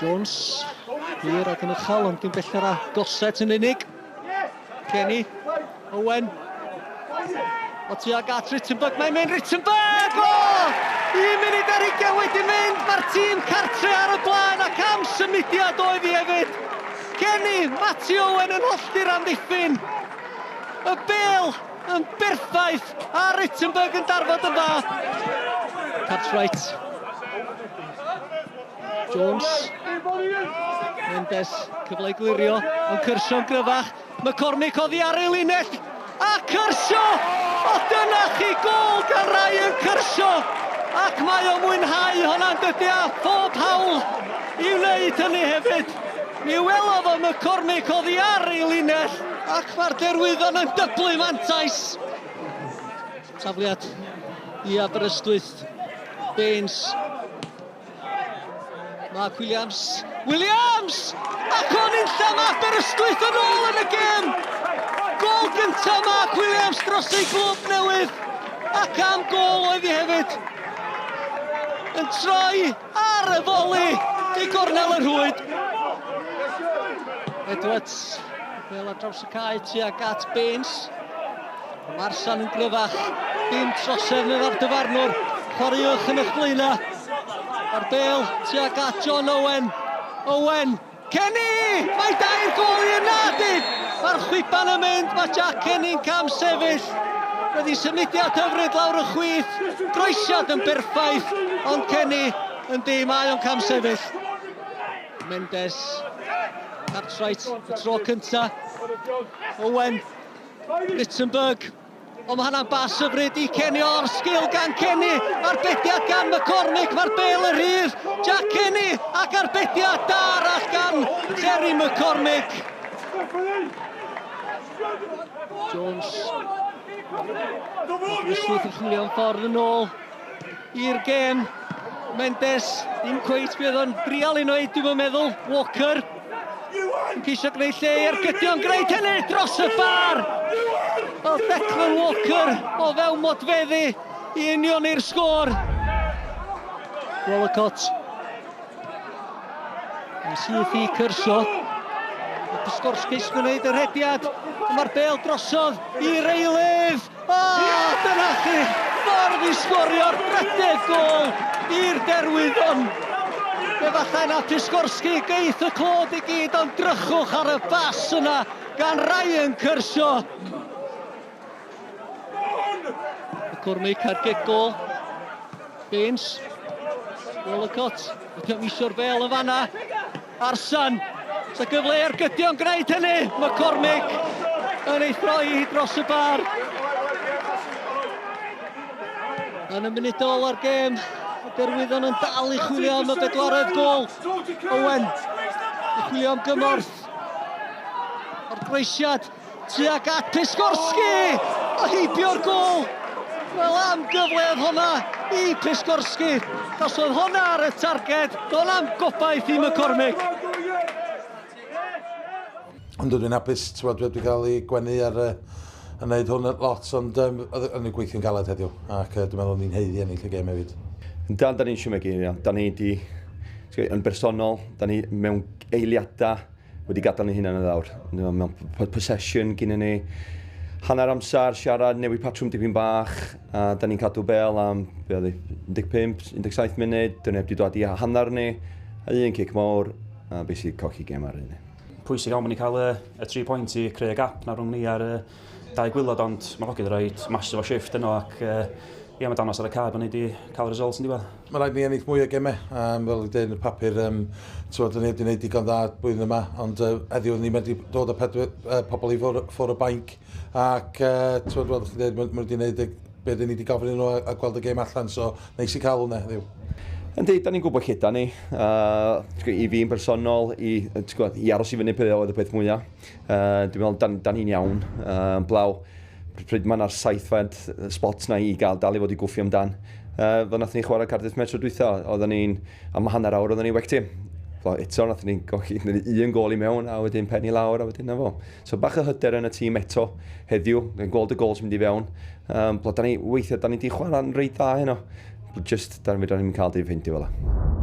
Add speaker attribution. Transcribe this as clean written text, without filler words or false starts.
Speaker 1: Jones, hir ac yn uchel, ond dim bellter a Gosset yn unig. Kenny, Owen, o tuag at Rittenberg, mae'n mynd Rittenberg! O! 1 munud ar 20 wedi mynd, mae'r tîm cartre ar y blaen ac am symudiad oedd hi hefyd. Kenny, Matty Owen yn hollti'r amddiffyn. Y bel yn berffaith a Rittenberg yn darfod yn dda. Cartwright. Jones. Mendes, cyfle i glirio, ond Kershaw'n gryfach. McCormick oddi ar ei linell, a Kershaw! O, dyna chi gol gan Ryan Kershaw! Ac mae o'n mwynhau hwnna'n dydy a phob hawl i wneud hynny hefyd. Mi welodd o McCormick oddi ar ei linell, ac mae'r Derwyddon yn dyblu mantais. Tafliad i Aberystwyth. Baines. Mark Williams. Williams! Ac o'n unlla mae Aberystwyth yn ôl yn y gêm! Gol gyntaf Mark Williams dros ei glwb newydd. Ac am gol oedd hi hefyd. Yn troi ar y foli i gornel y rhwyd. Edwards, bel ar draws y cae tuag at Baines. Marsan yn gryfach, dim trosedd meddai'r dyfarnwr. Chwaraewch yn eich blaenau. A'r bel tuag at John Owen. Owen, Kenny! Mae dair gol i yna, di! Mae'r chwiban yn mynd, mae Jack Kenny'n cam sefyll. Wedi symudiad hyfryd lawr y chwith, groesiad yn berffaith, ond Kenny yn di, mae o'n cam sefyll. Mendes, Cartwright, y tro cynta. Owen, Rittenberg. Ond mae hwnna'n bas hyfryd i Kenny o'r sgil gan Kenny. Arbediad gan McCormick, mae'r bel yn rhydd. Jack Kenny ac arbediad da arall gan Terry McCormick. Jones. Aberystwyth yn chwilio am ffordd yn ôl i'r gêm. Mendes, ddim cweit be oedd o'n drial ei wneud, dwi'n meddwl. Walker yn ceisio gwneud lle i'r gydion, gwneud hynny dros y bar! O Declan Walker o fewn modfeddi i unioni'r sgôr. Wollacott. Yn syth i Kershaw. Mae Piskorskis yn gwneud y rhediad. Mae'r bel drosodd i'r eilydd. O, dyna chi! Ffordd i sgorio'r drydedd gol i'r Derwyddon. Efallai na Piskorski geith y clod i gyd, ond drychwch ar y bas yna gan Ryan Kershaw. McCormick ar gic gol. Baines. Wollacott. Wedi misio'r bel yn fanna. Arsan. Sa gyfle i'r gydion gwneud hynny. McCormick yn ei throi dros y bar. Yn y munud ola'r gêm, y Derwyddon yn dal i chwilio am y bedwaredd gol. Owen i chwilio am gymorth. O'r groesiad tuag at Piskorski! A heibio'r gol! Wel, am gyfle oedd honna i Piskorski. Os oedd honna ar y targed, doedd am gobaith i McCormick.
Speaker 2: Ond dwi'n hapus, ti'n dwi wedi cael ei gwenu ar uh, yn neud hwn lot, ond um, o'n i'n gweithio'n galed heddiw, ac uh, dwi'n meddwl ni'n heiddi ennill y gêm hefyd.
Speaker 3: Dan, da ni'n siomegu, da ni di, yn bersonol, da ni mewn eiliadau wedi gadael ni hunain yn lawr. Mewn possession gyda ni hanner amser siarad, newid patrwm dipyn bach, a da ni'n cadw bel am be oedd 15, 17 munud, dyn ni wedi dod i hanner ni, a un cic mawr, a basically cochi gêm ar un.
Speaker 4: Pwysig iawn bod ni'n cael y, y 3 pwynt i creu y gap na rhwng ni a'r dau gwylod, ond mae'r hogyn wedi rhoi massive o shift yno ac ie, mae danos ar y cae bod ni wedi cael results yn diwedd.
Speaker 2: Mae rhaid ni ennill mwy o gemau, um, fel dwi'n dweud yn y papur, um, tywed, ni wedi gwneud digon dda blwyddyn yma, ond uh, heddiw ni wedi dod â pedwar, uh, pobl i ffwr, ffwr y bainc, ac uh, tywed, fel chi'n dweud, maen wedi gwneud be dyn ni wedi gofyn nhw a, a gweld y gêm allan, so neis i cael hwnna heddiw.
Speaker 3: Yndi, da ni'n gwybod lle da ni. Uh, I fi'n bersonol, i, gwybod, i aros i fyny peth oedd y peth mwyaf. Uh, dwi'n meddwl, da, da ni'n iawn. Uh, blaw, pryd mae yna'r saithfed spot na i gael dal i fod i gwffio amdan. Uh, fel nath ni chwarae Cardiff Metro dwytha, oedden ni'n, am hanner awr oedden ni'n wec tîm. Fel eto, nath ni'n golli un gol i mewn, a wedyn penni lawr, a wedyn na fo. So bach o hyder yn y tîm eto heddiw, yn gweld y gols mynd i fewn. Um, da ni, weithiau, da ni di chwarae'n reit dda heno. Just, da ni'n cael dim ffeindio fel la.